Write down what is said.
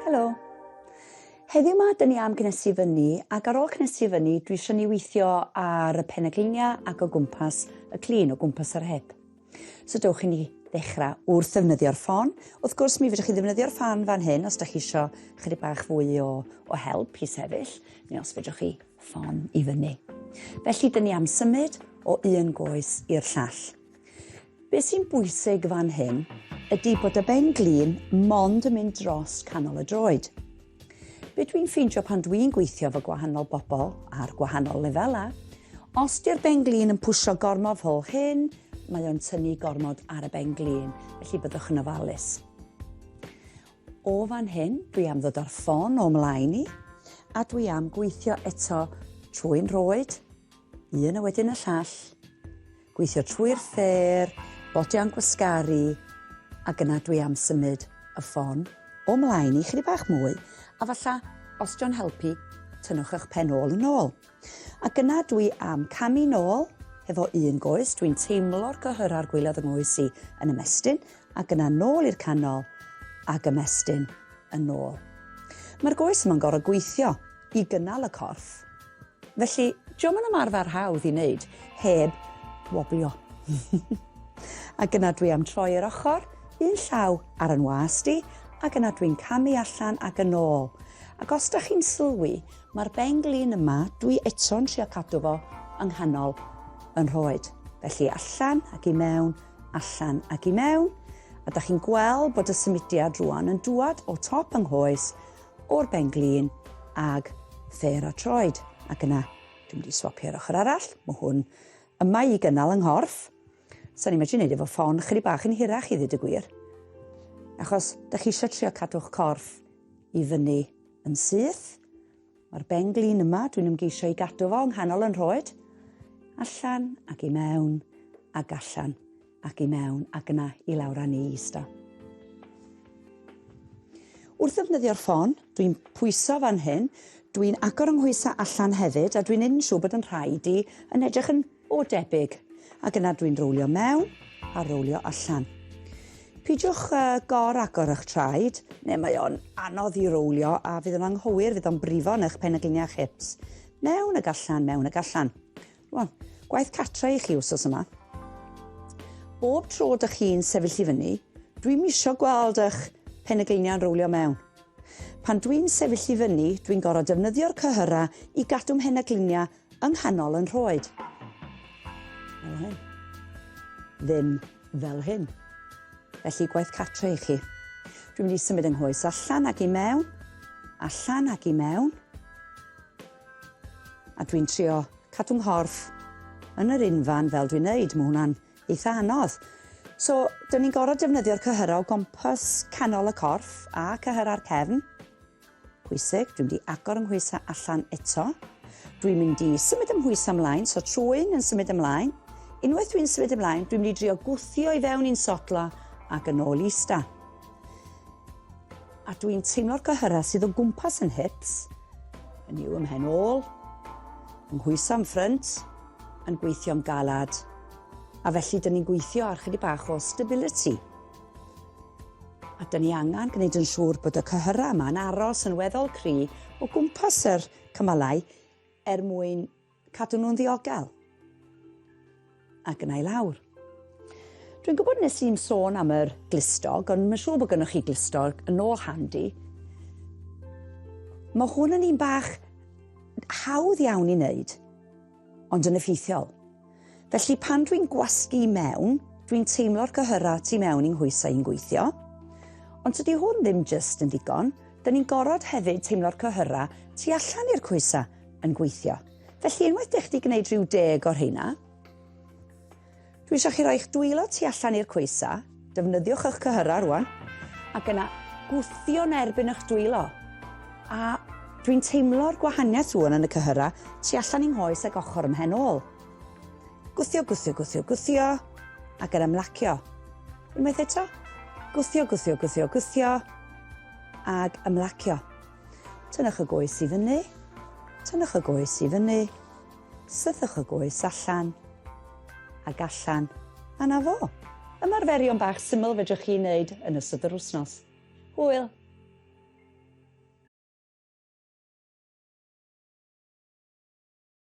Helo. Heddiw 'ma 'dyn ni am gnesu fyny ac ar ôl cnesu fyny dwi eisiau ni weithio ar y peneglinia ac o gwmpas y clun, o gwmpas yr hip. So dewch i ni ddechrau wrth ddefnyddio'r ffon. Wrth gwrs mi fedrwch chi ddefnyddio'r ffan fan hyn os da chi eisiau chydig bach fwy o, o help i sefyll, neu os fedrwch chi ffon i fyny. Felly dyn ni am symud o un goes i'r llall. Be sy'n bwysig fan hyn ydy bod y ben glin mond yn mynd dros canol y droed. Be dwi'n ffeindio pan dwi'n gweithio efo gwahanol bobl ar gwahanol lefelau, os di'r ben glin yn pwysio gormod fel hyn, mae o'n tynnu gormod ar y ben glin, felly byddwch yn ofalus. O fan hyn, dwi am ddod â'r ffon o mlaen i, a dwi am gweithio eto trwy'n rhoed, un a wedyn y llall, Gweithio trwy'r ffêr, bodiau'n gwasgaru, ac yna dwi am symud y ffon o mlaen i chydig bach mwy, a falla, os dio'n helpu, tynnwch eich pen ôl yn ôl. Ac yna dwi am camu nôl hefo un goes, dwi'n teimlo'r cyhyrau'r gwaelod yng nghoes i yn ymestyn, ac yna nôl i'r canol ac ymestyn yn ôl. Mae'r goes yma'n gorfod gweithio i gynnal y corff, Felly, dio'm yn ymarfer hawdd i wneud heb woblio. Ac yna dwi am troi yr ochr, un llaw ar yn wast i, ac yna dwi'n camu allan ac yn ôl. Ac os da chi'n sylwi, mae'r ben glin yma, dwi eto'n trio cadw fo yng nghanol yn rhoed. Felly allan ac i mewn, allan ac i mewn, a da chi'n gweld bod y symudiad rwan yn dŵad o top yng nghoes o'r ben-glin ag ffêr a troed. Ac yna, dwi'n mynd i swapio'r ochr arall. Mae hwn yma i gynnal yng nghorff. Sa'n ni'n medru wneud efo ffon chydig bach yn hirach i ddweud y gwir. Achos, da chi eisiau trio cadw'ch corff i fyny yn syth. Mae'r ben-glin yma, dwi'n ymgeisio i gadw fo yng nghanol yn rhoed. Allan ac i mewn ac allan ac i mewn ac yna i lawr â ni i ista. Wrth ddefnyddio'r ffon, dwi'n pwyso fan hyn, dwi'n agor yng nghoesau allan hefyd a dwi'n neud yn siŵr bod yn rhaid i yn edrych yn o debyg. Ac yna dwi'n rowlio mewn a rowlio allan. Peidiwch uh, gor agor eich traed, neu mae o'n anodd i rowlio a fydd o'n anghywir, fydd o'n brifo yn eich pen-gliniau a'ch hips. Mewn ag allan, mewn ag allan. Rwan, gwaith cartre i chi wsos yma. Bob tro dych chi'n sefyll i fyny, dwi'm isio gweld eich penygeiniau'n rowlio mewn. Pan dwi'n sefyll i fyny, dwi'n gorfod defnyddio'r cyhyrau i gadw mhenygliniau yng nghanol yn rhoed. Fel hyn. Ddim fel hyn. Felly, gwaith cartre i chi. Dwi'n mynd i symud yng nghoes allan ac i mewn, allan ac i mewn. A dwi'n trio cadw nghorff yn yr unfan fel dwi'n neud, mae hwnna'n eitha anodd. So, dyn ni'n gorfod defnyddio'r cyhyrau o gwmpas canol y corff a cyhyrau'r cefn. Pwysig, dwi'n mynd i agor yng nghwysau allan eto. Dwi'n mynd i symud ym mhwysau ymlaen, so trwyn yn symud ymlaen. Unwaith dwi'n symud ymlaen, dwi'n mynd i drio gwthio i fewn i'n sodla ac yn ôl i ista. A dwi'n teimlo'r cyhyrau sydd o gwmpas yn hips, yn yw ym mhen ôl, yng nghwyso yn ffrynt, yn gweithio'n galad. A felly, dyn ni'n gweithio ar chydig bach o stability. A dyn ni angen gwneud yn siŵr bod y cyhyrau yma yn aros yn weddol cry o gwmpas yr cymalau er mwyn Cadw nhw'n ddiogel. Ac yna i lawr. Dwi'n gwybod nes i'n sôn am yr glustog, ond mae'n siŵr bod gennych chi glustog yn ôl handi. Mae hwn yn un bach hawdd iawn i wneud, ond yn effeithiol. Felly pan dwi'n gwasgu i mewn, dwi'n teimlo'r cyhyrau tu mewn i'n nghoesau i'n gweithio. Ond tydi hwn ddim jyst yn ddigon, dyn ni'n gorfod hefyd teimlo'r cyhyrau tu allan i'r coesau yn gweithio. Felly unwaith dych chi wedi gwneud rhyw deg o'r rheina, dwi eisiau chi roi'ch dwylo tu allan i'r coesa, defnyddiwch eich cyhyrau rwan, ac yna gwthio'n erbyn eich dwylo. A dwi'n teimlo'r gwahaniaeth rwan yn y cyhyrau tu allan i'n nghoes ac ochr ym mhen ôl. Gwthio, gwthio, gwthio, gwthio, ac yn ymlacio. Unwaith eto, gwthio, gwthio, gwthio, gwthio, ac ymlacio. Tynnwch y goes i fyny, tynnwch y goes i fyny, sythwch y goes allan, ac allan, a na fo. Ymarferion bach syml fedrwch chi wneud yn ystod yr wythnos. Hwyl!